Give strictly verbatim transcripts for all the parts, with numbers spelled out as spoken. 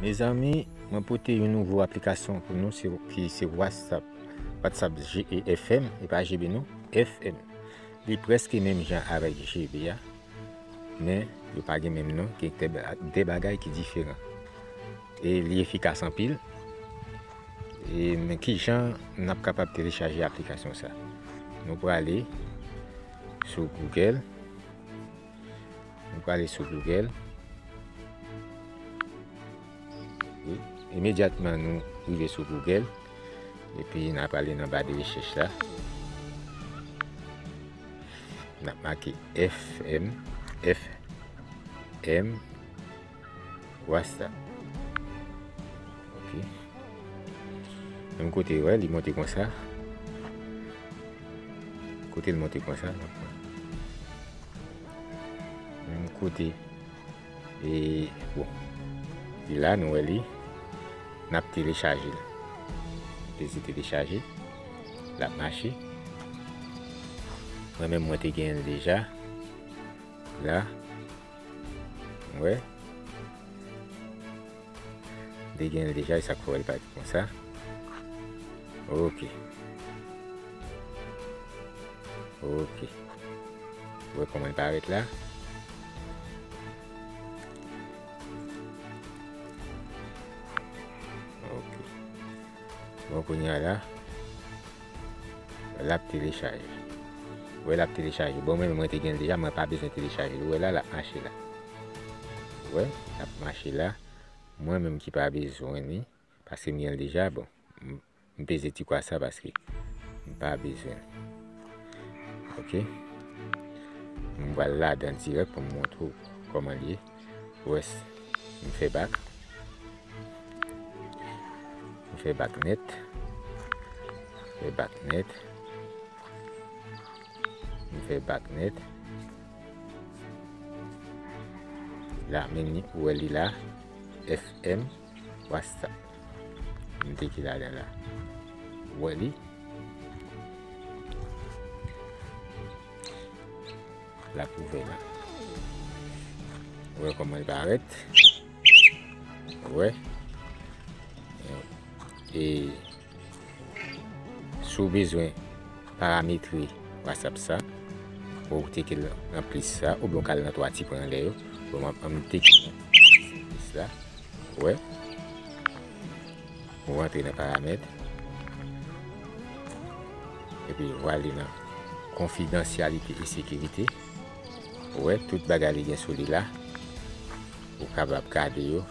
Mezanmi, mwen pote yon nouvo aplikasyon pou nou, se, ki se WhatsApp. WhatsApp G E F M, e pa G B non, F M. Li prèske menm jan avèk G B a, men yo pa gen menm non, gen de ba-, de bagay ki diferan. E li efikas anpil. E men ki jan n ap kapab telechaje aplikasyon sa? Nou prale sou Google. Nou prale sou Google. Wi. Imedyatman nou rive sou Google, epi n a prale nan ba de rechèch la. N ap make F M, F M, WhatsApp. Ok. Menm kote, wè, li monte konsa. Kote l monte konsa, n ap pran. Menm kote. E, bon. Li la, nou wè li. N ap telechaje l. Peze telechaje. L ap mache. Mwen menm, mwen te genyen l deja. La. Wè. M te genyen l deja, e sa k fè w wè l parèt konsa. Ok. Ok. Ou wè kòman l parèt la? Ok. Bon, kounye a la, l ap telechaje. Ou wè, l ap telechaje. Bon, mwen, mwen te gen l deja, mwen pa bezwen telechaje l. Ou wè la, l ap mache la. Ou wè, l ap mache la. Mwen menm ki pa bezwen li, paske m gen l deja, bon, m, m peze ti kwa sa paske m pa bezwen l. Ok? M pral ladan dirèk pou m montre w kòman l ye. Ou wè, m fè bak. M fè bak nèt. Fè bak nèt. M fè bak nèt. La, menm ni, ou wè li la, F M, WhatsApp. M te ki ladan la. Ou wè li? L ap ouvè la. Ou wè kòman l parèt? Ou wè? E si w bezwen parametre WhatsApp sa, ou teke l nan plis sa, oubyen w ka al nan twa ti pwen anlè yo. Bon, m ap, m teke l nan plis la. Ou wè? Ou rantre nan paramèt. Epi ou ale nan konfidansyalite e sekirite. Ou wè, tout bagay li gen sou li la. Ou kapab gade yo.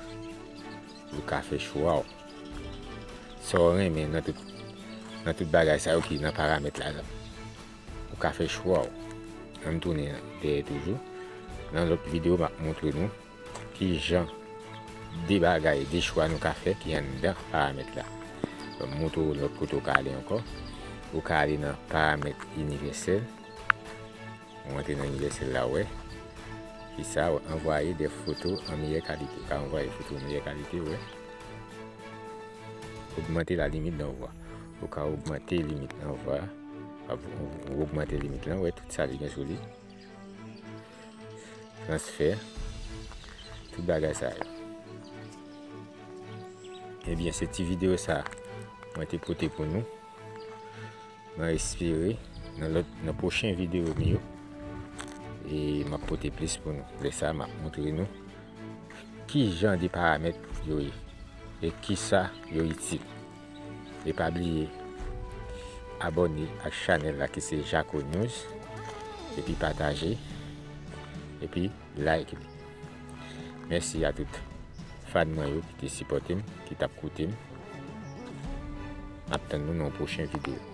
Ou ka fè chwa w. Sa w renmen nan tout, nan tout bagay sa yo ki nan paramèt la. Ou ka fè chwa w. Ann tounen dèyè toujou. Nan lòt videyo, m ap montre nou ki jan de bagay, de chwa nou ka fè ki anndan paramèt la. Bon, m montre w lòt kote w ka ale ankò. Ou ka ale nan paramèt inivèsèl. Ou antre nan inivèsèl la, ou wè. Ki sa, anvoyer des photos en meilleure qualité. Ou ka anvoye foto an meyè kalite, ou wè. Augmenter la limite d'envoi. Ou ka ogmante limit anvwa. Ou ogmante limit lan, ou wè tout sa li gen sou li. Transfè. Tout bagay sa yo. Ebyen, se ti videyo sa mwen te pote pou nou. Mwen espere nan lòt, nan pwochen videyo m yo, e m ap pote plis pou nou. Lè sa, m ap montre nou ki jan de paramèt yo ye e kisa yo itil. E pa bliye abòne ak chanèl la ki se Jaco News, epi pataje, epi like li. Mèsi a tout fan mwen yo ki te sipòte m, ki t ap koute m. M ap tann nou nan yon pwochen videyo.